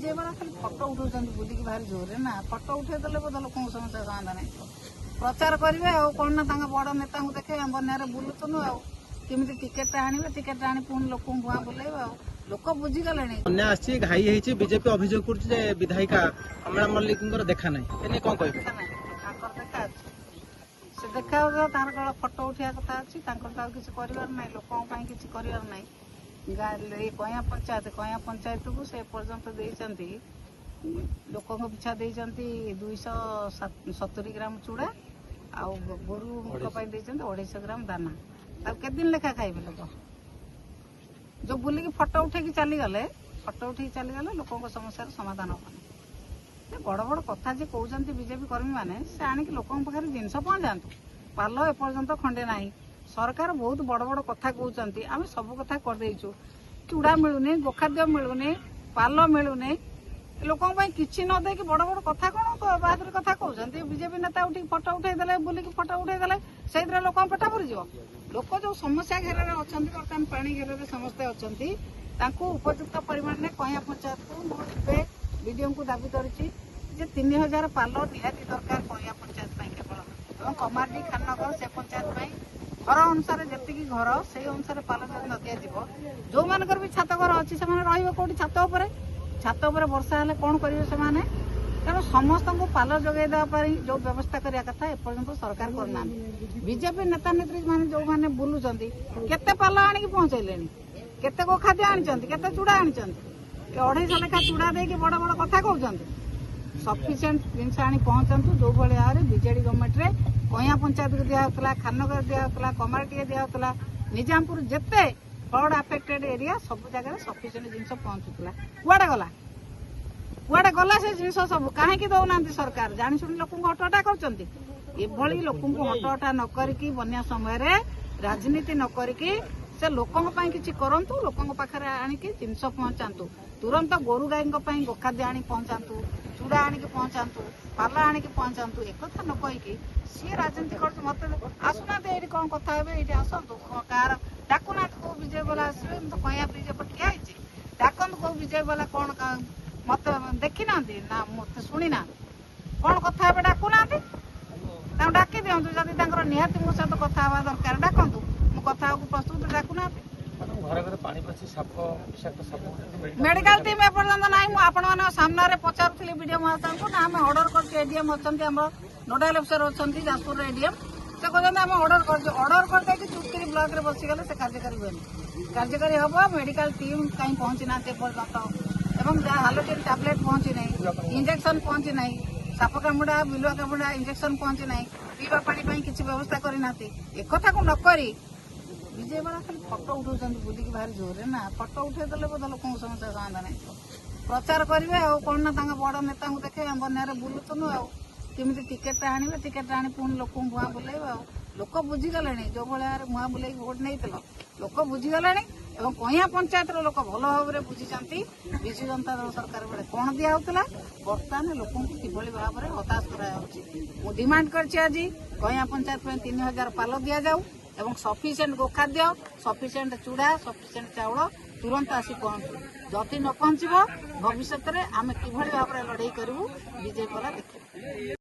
BJP ବାଲା ଖାଲି photo ଉଠାଉଛନ୍ତି ବୁଲିକି ଭାରି ଜୋରରେ ନା। ଫଟୋ ଉଠେଇ ଦେଲେ ବୋଧେ ଲୋକଙ୍କ ସମସ୍ୟା ସମାଧାନ ହେଇଯିବ। ପ୍ରଚାର କରିବେ ଆଉ କ'ଣ ନା, ତାଙ୍କ ବଡ଼ ନେତାଙ୍କୁ ଦେଖେ ବନ୍ୟାରେ ବୁଲୁଥିଲୁ, ଆଉ କେମିତି ଟିକେଟଟା ଆଣିବେ, ଟିକେଟ ଆଣି ପୁଣି ଲୋକଙ୍କୁ ଭୁଆଁ ବୁଲେଇବେ। ଆଉ ଲୋକ ବୁଝିଗଲେଣି। ବନ୍ୟା ଆସିଛି, ଘାଇ ହେଇଛି, ବିଜେପି ଅଭିଯୋଗ କରୁଛି ଯେ ବିଧାୟିକା କମଳା ମଲ୍ଲିକଙ୍କର ଦେଖା ନାହିଁ। ଏ ନେଇ କଣ କହିବେ? ଦେଖା ନାହିଁ, ତାଙ୍କର ଦେଖା ଅଛି। ସେ ଦେଖା ହଉଥିବ, ତାଙ୍କର କେବଳ ଫଟୋ ଉଠେଇବା କଥା ଅଛି। ତାଙ୍କର ତ ଆଉ କିଛି କରିବାର ନାହିଁ, ଲୋକଙ୍କ ପାଇଁ କିଛି କରିବାର ନାହିଁ। ଗାଁ ଏଇ କୟାଁ ପଞ୍ଚାୟତ, କୟାଁ ପଞ୍ଚାୟତକୁ ସେ ପର୍ଯ୍ୟନ୍ତ ଦେଇଛନ୍ତି, ଲୋକଙ୍କ ପିଛା ଦେଇଛନ୍ତି 270 ଗ୍ରାମ ଚୁଡ଼ା, ଆଉ ଗୋରୁଙ୍କ ପାଇଁ ଦେଇଛନ୍ତି 250 ଗ୍ରାମ ଦାନା। ଆଉ କେତେ ଦିନ ଲେଖା ଖାଇବେ ଲୋକ? ଯୋଉ ବୁଲିକି ଫଟୋ ଉଠେଇକି ଚାଲିଗଲେ, ଫଟୋ ଉଠେଇକି ଚାଲିଗଲେ ଲୋକଙ୍କ ସମସ୍ୟାର ସମାଧାନ ହବନି। ସେ ବଡ଼ ବଡ଼ କଥା ଯେ କହୁଛନ୍ତି ବିଜେପି କର୍ମୀମାନେ, ସେ ଆଣିକି ଲୋକଙ୍କ ପାଖରେ ଜିନିଷ ପହଞ୍ଚାନ୍ତୁ। ପାଲ ଏପର୍ଯ୍ୟନ୍ତ ଖଣ୍ଡେ ନାହିଁ। ସରକାର ବହୁତ ବଡ଼ ବଡ଼ କଥା କହୁଛନ୍ତି, ଆମେ ସବୁ କଥା କରିଦେଇଛୁ। ଚୁଡ଼ା ମିଳୁନି, ଗୋଖାଦ୍ୟ ମିଳୁନି, ପାଲ ମିଳୁନି, ଲୋକଙ୍କ ପାଇଁ କିଛି ନ ଦେଇକି ବଡ଼ ବଡ଼ କଥା କଣ ବାହାଦୁରୀ କଥା କହୁଛନ୍ତି? ବିଜେପି ନେତା ଉଠିକି ଫଟୋ ଉଠେଇ ଦେଲେ, ବୁଲିକି ଫଟୋ ଉଠେଇ ଦେଲେ, ସେଇଥିରେ ଲୋକଙ୍କ ପେଟ ପୁରିଯିବ? ଲୋକ ଯୋଉ ସମସ୍ୟା ଘେରରେ ଅଛନ୍ତି, ବର୍ତ୍ତମାନ ପାଣି ଘେରରେ ସମସ୍ତେ ଅଛନ୍ତି, ତାଙ୍କୁ ଉପଯୁକ୍ତ ପରିମାଣରେ କୟାଁ ପଞ୍ଚାୟତକୁ ମୁଁ ଏବେ ବିଡିଓଙ୍କୁ ଦାବି କରିଛି ଯେ 3000 ପାଲ ନିହାତି ଦରକାର କୟାଁ ପଞ୍ଚାୟତ ପାଇଁ କେବଳ, ଏବଂ କମାରଡି, ଖାନନଗର ସେ ପଞ୍ଚାୟତ ପାଇଁ। ଘର ଅନୁସାରେ, ଯେତିକି ଘର ସେଇ ଅନୁସାରେ ପାଲ ଯଦି ନ ଦିଆଯିବ, ଯୋଉମାନଙ୍କର ବି ଛାତ ଘର ଅଛି ସେମାନେ ରହିବେ କୋଉଠି? ଛାତ ଉପରେ। ଛାତ ଉପରେ ବର୍ଷା ହେଲେ କଣ କରିବେ ସେମାନେ? ତେଣୁ ସମସ୍ତଙ୍କୁ ପାଲ ଯୋଗାଇ ଦେବା ପାଇଁ ଯୋଉ ବ୍ୟବସ୍ଥା କରିବା କଥା, ଏପର୍ଯ୍ୟନ୍ତ ସରକାର କରିନାହାନ୍ତି। ବିଜେପି ନେତା ନେତ୍ରୀ ମାନେ ଯୋଉମାନେ ବୁଲୁଛନ୍ତି, କେତେ ପାଲ ଆଣିକି ପହଞ୍ଚେଇଲେଣି? କେତେ ଗୋଖାଦ୍ୟ ଆଣିଛନ୍ତି? କେତେ ଚୁଡ଼ା ଆଣିଛନ୍ତି? ଏ 250 ଲେଖା ଚୁଡ଼ା ଦେଇକି ବଡ଼ ବଡ଼ କଥା କହୁଛନ୍ତି। ସଫିସିଏଣ୍ଟ ଜିନିଷ ଆଣି ପହଞ୍ଚନ୍ତୁ। ଯୋଉଭଳି ଭାବରେ ବିଜେଡି ଗଭର୍ଣ୍ଣମେଣ୍ଟରେ କୟାଁ ପଞ୍ଚାୟତକୁ ଦିଆହେଉଥିଲା, ଖାନନଗର ଦିଆହେଉଥିଲା, କମାରଟିଏ ଦିଆହେଉଥିଲା, ନିଜାମପୁର, ଯେତେ ଫ୍ଲଡ୍ ଆଫେକ୍ଟେଡ୍ ଏରିଆ ସବୁ ଜାଗାରେ ସଫିସିଏଣ୍ଟ ଜିନିଷ ପହଞ୍ଚୁଥିଲା। କୁଆଡେ ଗଲା? କୁଆଡେ ଗଲା ସେ ଜିନିଷ ସବୁ? କାହିଁକି ଦଉନାହାନ୍ତି ସରକାର? ଜାଣିଶୁଣି ଲୋକଙ୍କୁ ହଟହଟା କରୁଛନ୍ତି। ଏଭଳି ଲୋକଙ୍କୁ ହଟହଟା ନ କରିକି, ବନ୍ୟା ସମୟରେ ରାଜନୀତି ନ କରିକି ସେ ଲୋକଙ୍କ ପାଇଁ କିଛି କରନ୍ତୁ। ଲୋକଙ୍କ ପାଖରେ ଆଣିକି ଜିନିଷ ପହଞ୍ଚାନ୍ତୁ ତୁରନ୍ତ। ଗୋରୁ ଗାଈଙ୍କ ପାଇଁ ଗୋଖାଦ୍ୟ ଆଣି ପହଞ୍ଚାନ୍ତୁ, ଚୁଡ଼ା ଆଣିକି ପହଞ୍ଚାନ୍ତୁ, ପାଲ ଆଣିକି ପହଞ୍ଚାନ୍ତୁ। ଏକଥା ନ କହିକି ସିଏ ରାଜନୀତି କରୁଛି। ମତେ ଆସୁନାହାନ୍ତି, ଏଇଠି କଣ କଥା ହେବେ? ଏଇଠି ଆସନ୍ତୁ। କାହାର ଡାକୁନାହାନ୍ତି, କୋଉ ବିଜେପି ବାଲା ଆସିବେ? ମୁଁ ତ କୟାଁ ବ୍ରିଜ ଉପରେ ଠିଆ ହେଇଛି। ଡାକନ୍ତୁ, କୋଉ ବିଜେପି ବାଲା କଣ ମତେ ଦେଖିନାହାନ୍ତି ନା ମତେ ଶୁଣିନାହାନ୍ତି, କଣ କଥା ହେବେ? ଡାକୁନାହାନ୍ତି ତାଙ୍କୁ, ଡାକି ଦିଅନ୍ତୁ। ଯଦି ତାଙ୍କର ନିହାତି ମୋ ସହିତ କଥା ହେବା ଦରକାର, ଡାକନ୍ତୁ, ମୁଁ କଥା ହେବାକୁ ପ୍ରସ୍ତୁତ। ଡାକୁନାହାନ୍ତି। ଘରେ ଘରେ ପାଣି ପଶି ସାପ, ବିଷାକ୍ତ ସାପ। ମେଡିକାଲ ଟିମ୍ ଏପର୍ଯ୍ୟନ୍ତ ନାହିଁ। ମୁଁ ଆପଣମାନଙ୍କ ସାମ୍ନାରେ ପଚାରୁଥିଲି ବିଡିଓ ମହାଶୟଙ୍କୁ ନା, ଆମେ ଅର୍ଡର କରିଛୁ। ଏଡିଏମ୍ ଅଛନ୍ତି, ଆମର ନୋଡାଲ ଅଫିସର ଅଛନ୍ତି ଯାଜପୁରର ଏଡିଏମ୍। ସେ କହୁଛନ୍ତି ଆମେ ଅର୍ଡର କରିଛୁ। ଅର୍ଡର କରିଦେଇକି ଚୁପକିରି ବ୍ଲକରେ ବସିଗଲେ ସେ କାର୍ଯ୍ୟକାରୀ ହୁଏନି। କାର୍ଯ୍ୟକାରୀ ହବ। ମେଡିକାଲ ଟିମ୍ କାହିଁ ପହଞ୍ଚି ନାହାନ୍ତି ଏପର୍ଯ୍ୟନ୍ତ, ଏବଂ ଯାହା ହାଲୋଟିନ୍ ଟାବଲେଟ୍ ପହଞ୍ଚି ନାହିଁ, ଇଞ୍ଜେକ୍ସନ ପହଞ୍ଚି ନାହିଁ, ସାପ କାମୁଡ଼ା, ବିଲୁଆ କାମୁଡ଼ା ଇଞ୍ଜେକ୍ସନ ପହଞ୍ଚି ନାହିଁ, ପିଇବା ପାଣି ପାଇଁ କିଛି ବ୍ୟବସ୍ଥା କରିନାହାନ୍ତି। ଏକଥାକୁ ନ କରି ବିଜେପି ବାଲା ଖାଲି ଫଟୋ ଉଠାଉଛନ୍ତି ବୁଲିକି ଭାରି ଜୋରରେ ନା। ଫଟୋ ଉଠେଇ ଦେଲେ ବୋଧେ ଲୋକଙ୍କ ସମସ୍ୟା ସମାଧାନ ହେଇଯିବ। ପ୍ରଚାର କରିବେ ଆଉ କ'ଣ ନା, ତାଙ୍କ ବଡ଼ ନେତାଙ୍କୁ ଦେଖେ ବନ୍ୟାରେ ବୁଲୁଥିଲୁ, ଆଉ କେମିତି ଟିକେଟଟା ଆଣିବେ, ଟିକେଟ ଆଣି ପୁଣି ଲୋକଙ୍କୁ ଭୁଆଁ ବୁଲେଇବେ। ଆଉ ଲୋକ ବୁଝିଗଲେଣି। ଯୋଉ ଭଳି ଭାବରେ ଭୁଆଁ ବୁଲେଇକି ଭୋଟ ନେଇଥିଲ, ଲୋକ ବୁଝିଗଲେଣି ଏବଂ କୟାଁ ପଞ୍ଚାୟତର ଲୋକ ଭଲ ଭାବରେ ବୁଝିଛନ୍ତି ବିଜୁ ଜନତା ଦଳ ସରକାର ବେଳେ କଣ ଦିଆହଉଥିଲା, ବର୍ତ୍ତମାନ ଲୋକଙ୍କୁ କିଭଳି ଭାବରେ ହତାଶ କରାଯାଉଛି। ମୁଁ ଡିମାଣ୍ଡ କରିଛି ଆଜି କୟାଁ ପଞ୍ଚାୟତ ପାଇଁ 3000 ପାଲ ଦିଆଯାଉ ଏବଂ ସଫିସିଏଣ୍ଟ ଗୋଖାଦ୍ୟ, ସଫିସିଏଣ୍ଟ ଚୁଡ଼ା, ସଫିସିଏଣ୍ଟ ଚାଉଳ ତୁରନ୍ତ ଆସି ପହଞ୍ଚୁ। ଯଦି ନ ପହଞ୍ଚିବ, ଭବିଷ୍ୟତରେ ଆମେ କିଭଳି ଭାବରେ ଲଢ଼େଇ କରିବୁ ବିଜେପି ବାଲା ଦେଖିବେ।